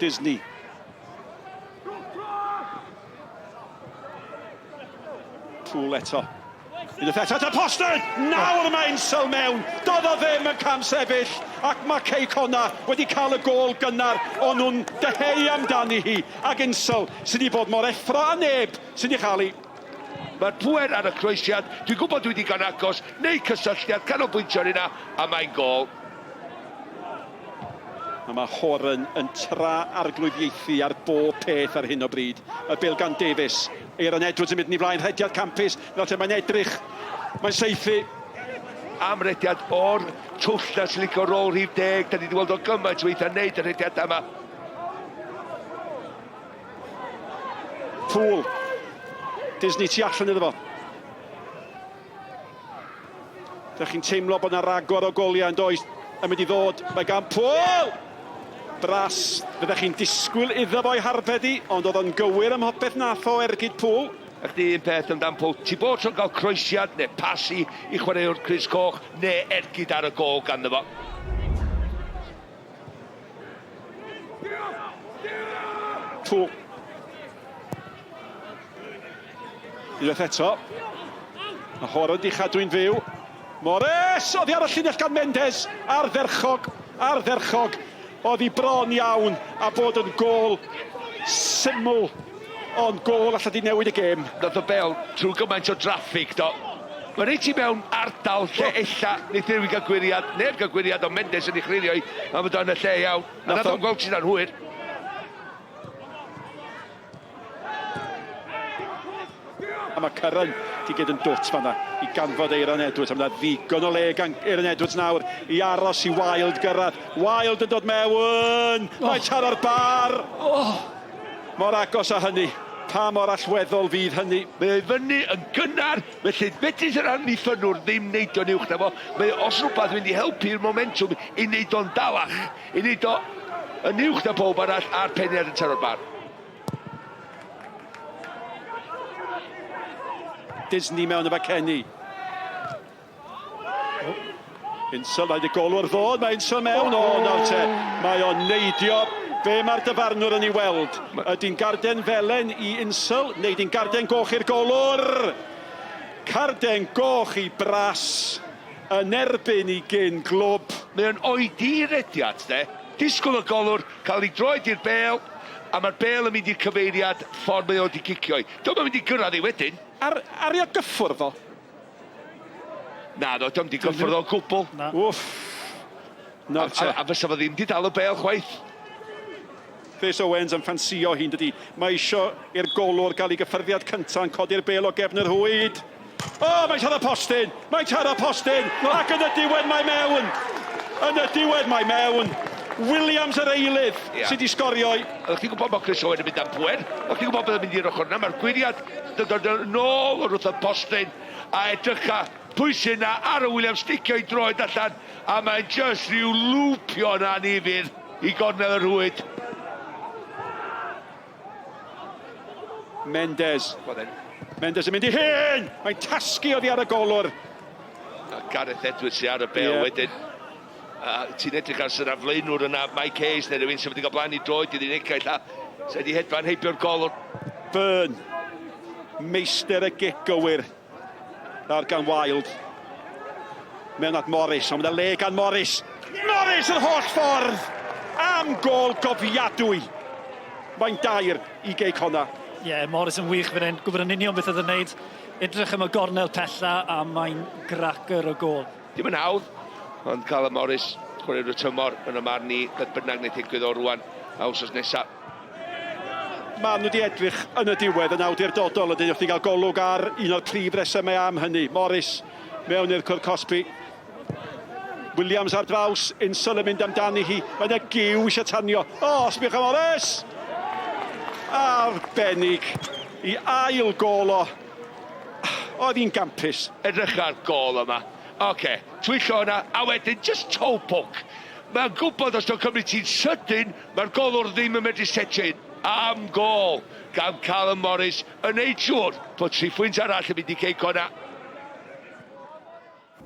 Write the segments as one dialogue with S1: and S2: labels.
S1: Disney. Poole eto. Unwaith eto at y postyn! Nawr mae Insel mewn! Doedd o ddim yn camsefyll ac mae Cei Connah wedi cael y gôl gynnar o'n nhw'n dyheu amdani hi ac Insel sydd wedi bod mor effro â neb sydd wedi chael ei
S2: Mae'r pŵer ar y croesiad, dwi'n gwybod dwi digon agos, neu cysylltiad, canolbwyntio ar hynna, a mae'n gôl.
S1: A mae Horan yn tra-arglwyddiaethu ar bob peth ar hyn o bryd. Mae'r bêl gan Davies. Aaron Edwards yn mynd yn ei flaen, rhediad campus. Nawr te mae'n edrych, mae'n saethu.
S2: Am rediad o'r twll na sy'n licio rôl rhif deg. Da ni wedi weld o gymaint weithiau wneud y rhediadau yma.
S1: Poole. Disney tu allan iddo fo. Dych chi'n teimlo bod yna ragor o goliau yn does yn mynd i ddod. Mae gan Paul! Bras, fyddech chi'n disgwyl iddo fo'i harbed i, ond oedd o'n gywir ym mhopeth nath o ergyd Poole.
S2: A chdi un peth amdan Poole, ti bob tro'n cael croesiad neu pas i i chwaraewr crys coch neu ergyd ar y gôl ganddo fo.
S1: Poole. Unwaith eto. Mae Horan di chadw'n fyw. Morris! Oddi ar y llinell gan Mendes. Ardderchog, ardderchog. Oedd hi bron iawn a bod yn gôl syml, ond gôl allai di newid y gêm.
S2: Nath y bêl trwy gymaint o draffig do. Mae'n reit i mewn ardal lle ella neith rhywun gael gwyriad, neb gael gwyriad, ond Mendes yn ei chlirio hi, a bod o'n y lle iawn. A nath o'n gweld sydd hwyr.
S1: A mae Curran di gyd yn dwt fanna i ganfod Aaron Edwards. A mae yna ddigon o le gan Aaron Edwards nawr i aros i Wilde gyrraedd. Wilde yn dod mewn! Oh. Mae taro'r bar! Oh. Mor agos â hynny. Pa mor allweddol fydd hynny?
S2: Mae o i fyny yn gynnar, felly fedrith yr amddiffynnwr ddim neidio'n uwch na fo. Mae o os rhywbeth mynd i helpu'r momentwm i wneud o'n dalach. I wneud o yn uwch na pob arall a'r peniad yn taro'r bar.
S1: Disney mewn efo Kenny. Oh. Insel, rhaid y golwr ddod, mae Insel mewn, o, oh, nawr te, mae o'n neidio. Be mae'r dyfarnwr yn ei weld? Ydy'n garden felen i Insel, neu ydy'n garden goch i'r golwr? Carden goch i Bras. Yn erbyn i gyn glwb.
S2: Mae o'n oedi i rediad de. Disgwyl y golwr cael ei droed i'r bêl a mae'r bêl yn mynd i'r cyfeiriad ffordd mae o 'di cicio i. Dio'm yn mynd i gyrraedd hi wedyn.
S1: Ar aru o gyffwrdd o?
S2: Naddo, dio'm 'di gyffwrdd o gwbl.
S1: Na. Wff. Nawr te.
S2: A fysa fo ddim 'di dal y bêl chwaith.
S1: Rhys Owens yn ffansïo hi'n dydi? Mae isio i'r golwr gael ei gyffyrddiad cyntaf yn codi'r bêl o gefn yr rhwyd. O, mae'n taro postyn! Mae'n taro postyn! Ac yn y diwedd mae mewn! Yn y diwedd mae mewn! Williams yr eilydd yeah. sydd wedi sgorio.
S2: Oeddech chi'n gwybod bod Chris Owen yn mynd am pwer? Oeddech chi'n gwybod bod yn mynd i'r ochr yna? Mae'r gwyriad yn dod yn ôl wrth y postyn a edrycha pwy sy'n yna ar y Williams sticio i droed allan a mae'n just rhyw lwpio yna anifyr. I gornel y rhwyd.
S1: Mendes. Mendes yn mynd i hyn! Mae'n tasgu oddi ar y golwr.
S2: A Gareth Edwards sy'n ar y bel yeah. wedyn. A ti'n edrych ar sy'n flaenwr yna, Mike Hayes neu rhywun sy'n wedi cael blaen i droed iddyn unegau lla. Sy'n wedi hedfan heibio'r golwr.
S1: Byrne. Meistr y gic gywir. Nawr gan Wilde. Mewn at Morris, ond mae le gan Morris. Morris yr holl ffordd! Am gôl gofiadwy! Mae'n dair i Gei Connah.
S3: Ie, yeah, Morris yn wych fan hyn, gwybod yn union beth oedd yn neud. Edrych am y gornel pella a mae'n gracer o gôl.
S2: Dim yn hawdd, ond cael y Morris chwaraewr y tymor yn y marn i, beth bynnag wneith ddigwydd o rwan a wsos nesa.
S1: Maen nhw wedi edrych yn y diwedd yn awdurdodol ydyn wrth i gael golwg ar un o'r prif resymau am hynny. Morris mewn i'r cwr cosbi. Williams ar draws, Insel yn mynd amdani hi. Mae yna giw eisiau tanio. O, oh, sbiwch am Morris! Arbennig i ail gôl o. Oedd hi'n gampus.
S2: Edrych ar gôl yma. Oce, okay, twyllo yna, a wedyn just toe poke. Mae'n gwybod os dwi'n cymryd ti'n sydyn, Mae'r golwr ddim yn medru setio un am gôl gan Callum Morris yn neud siŵr bod triphwynt arall yn mynd i Cei Connah.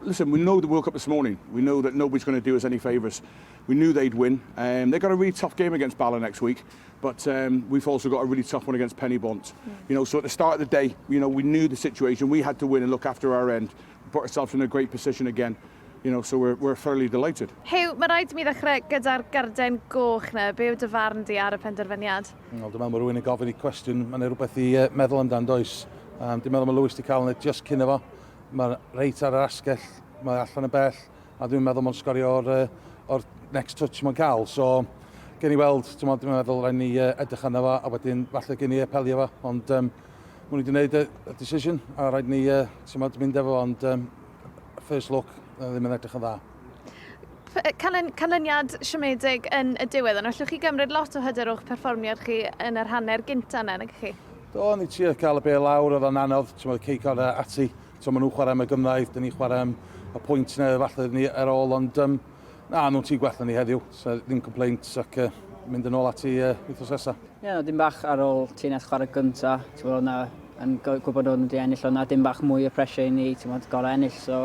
S4: Listen, we know the World Cup this morning. We know that nobody's going to do us any favours. We knew they'd win. They've got a really tough game against Bala next week, but we've also got a really tough one against Penybont. So at the start of the day, we knew the situation. We had to win and look after our end. We put ourselves in a great position again. So we're thoroughly delighted.
S5: Huw, mae rhaid i mi ddechrau gyda'r garden goch na. Be yw dy farn di ar y penderfyniad?
S6: Wel, dwi'n meddwl mae rhywun yn gofyn i cwestiwn, mae'n rhywbeth i meddwl amdan, does? Dwi'n meddwl mae Lewis wedi cael yna just cyn efo. Mae'n reit ar yr asgell, mae allan y bell, a dwi'n meddwl mae'n sgorio o'r next touch mae'n cael. So, gen i weld, dwi'n meddwl rhaid ni edrych arno fo, a wedyn falle gen i apelio fo, ond mwyn wedi gwneud y decision, a rhaid ni mynd efo, ond first look, ddim yn edrych yn dda.
S5: Canlyniad siomedig yn y diwedd, ond allwch chi gymryd lot o hyder o'ch perfformiad chi yn yr hanner gynta yna, nag chi?
S6: Do, ni trio cael y bêl lawr, oedd o'n anodd, ti'n meddwl, ceic o'r ati. So, maen nhw'n chwarae am y gynghrair, dyn ni'n chwarae am y pwynt neu falle ni ar ôl, ond na, nhw'n tîm gwell na ni heddiw, so ddim complaints ac mynd yn ôl ati wythnos nesaf.
S7: Ie, yeah, dim bach ar ôl TNS chwarae gynta, ti'n gwybod, na, yn gwybod oedd nhw wedi ennill, ond na dim bach mwy o pressure i ni, ti'n gwybod, gorau ennill. So,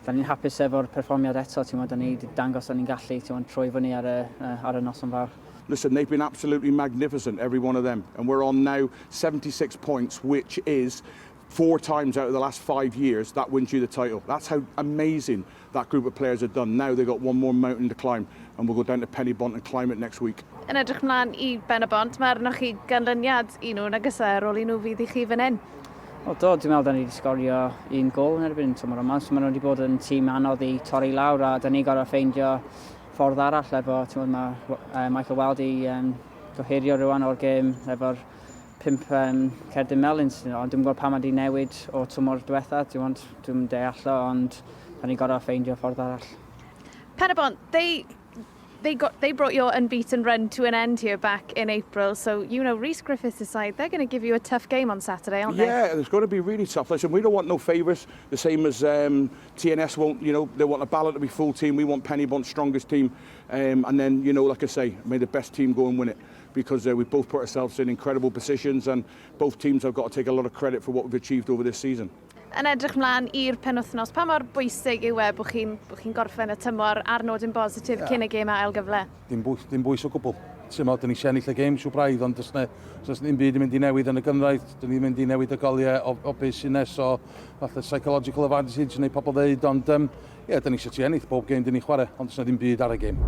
S7: da ni'n hapus efo'r perfformiad eto, ti'n gwybod, da ni wedi dangos da ni'n gallu, ti'n gwybod, troi fyny ar y noson fawr.
S4: Listen, they've been absolutely magnificent, every one of them. And we're on now 76 points, which is four times out of the last 5 years that wins you the title. That's how amazing that group of players have done. Now they've got one more mountain to climb, and we'll go down to Penybont and climb it next week.
S5: Yn edrych mlaen i Ben-y-bont, mae arnoch chi ganlyniad i nhw, nag oes e, ar ôl i nhw fydd i chi fan hyn?
S7: Wel do, dwi'n meddwl da ni wedi sgorio un gol yn erbyn tymor yma, so maen nhw wedi bod yn tîm anodd i torri lawr a da ni gorfod ffeindio ffordd arall efo, ti'n gwybod, mae Michael Wild i gohirio rwan o'r gêm efo'r pump cerdyn melyn, ond dwi'n gwybod pam mae wedi newid o tymor diwetha, dwi'n dwi deall o, ond da ni gorfod ffeindio ffordd arall.
S5: Penybont, they brought your unbeaten run to an end here back in April. So Rhys Griffiths' side, they're going to give you a tough game on Saturday, aren't they?
S4: Yeah, it's going to be really tough. Listen, we don't want no favours. The same as TNS won't, they want a Bala to be full team. We want Penybont's strongest team. And then, like I say, may the best team go and win it because we've both put ourselves in incredible positions and both teams have got to take a lot of credit for what we've achieved over this season.
S5: Yn edrych mlaen i'r penwythnos, pa mor bwysig yw e bod chi'n chi gorffen y tymor ar nodyn bositif cyn y gêm ail gyfle?
S6: Dim bwys o gwbl. Ti'n meddwl, dyn ni eisiau ennill y gêm, siw braidd, ond does does ddim byd yn mynd i newid yn y gynghrair, dyn ni'n mynd i newid y goliau o beth sy'n nes, o falle psychological advantage neu pobl ddeud, ond ie, yeah, dyn ni eisiau ti ennill bob gêm dyn ni'n chwarae, ond does na ddim byd ar y gêm.